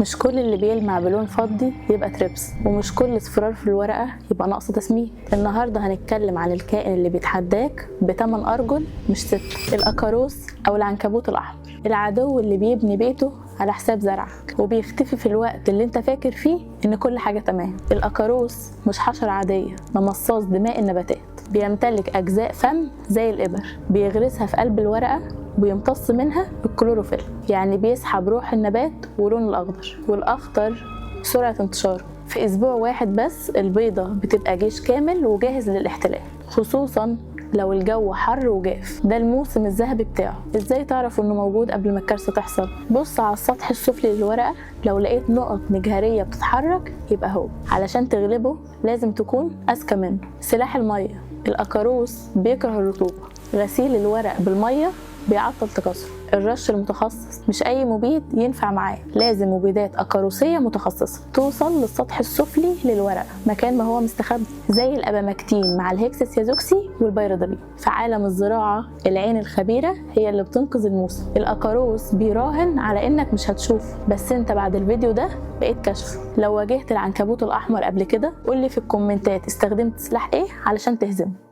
مش كل اللي بيلمع بلون فضي يبقى تريبس، ومش كل اصفرار في الورقة يبقى نقص تسميد. النهاردة هنتكلم عن الكائن اللي بيتحداك ب8 أرجل مش 6، الأكاروس أو العنكبوت الأحمر، العدو اللي بيبني بيته على حساب زرعك وبيختفي في الوقت اللي انت فاكر فيه ان كل حاجة تمام. الأكاروس مش حشرة عادية، ده مصاص دماء النباتات، بيمتلك أجزاء فم زي الإبر بيغرسها في قلب الورقة وبيمتص منها الكلوروفيل، يعني بيسحب روح النبات ولون الأخضر. والأخطر سرعة انتشاره، في أسبوع واحد بس البيضة بتبقى جيش كامل وجاهز للاحتلال، خصوصا لو الجو حر وجاف. ده الموسم الذهبي بتاعه. ازاي تعرف انه موجود قبل ما الكارثة تحصل؟ بص على السطح السفلي للورقة، لو لقيت نقط مجهرية بتتحرك يبقى هو. علشان تغلبه لازم تكون اذكى منه. سلاح المية، الأكاروس بيكره الرطوبة، غسيل الورق بالمية بيعطل تكاثره. الرش المتخصص، مش اي مبيد ينفع معاه، لازم مبيدات اكاروسيه متخصصة توصل للسطح السفلي للورقه مكان ما هو مستخبي، زي الابامكتين مع الهكسيازوكسي والبيرادابين. في عالم الزراعة العين الخبيرة هي اللي بتنقذ الموسم. الاكاروس بيراهن على انك مش هتشوف، بس انت بعد الفيديو ده بقيت كشفه. لو واجهت العنكبوت الاحمر قبل كده قولي في الكومنتات استخدمت سلاح ايه علشان تهزمه.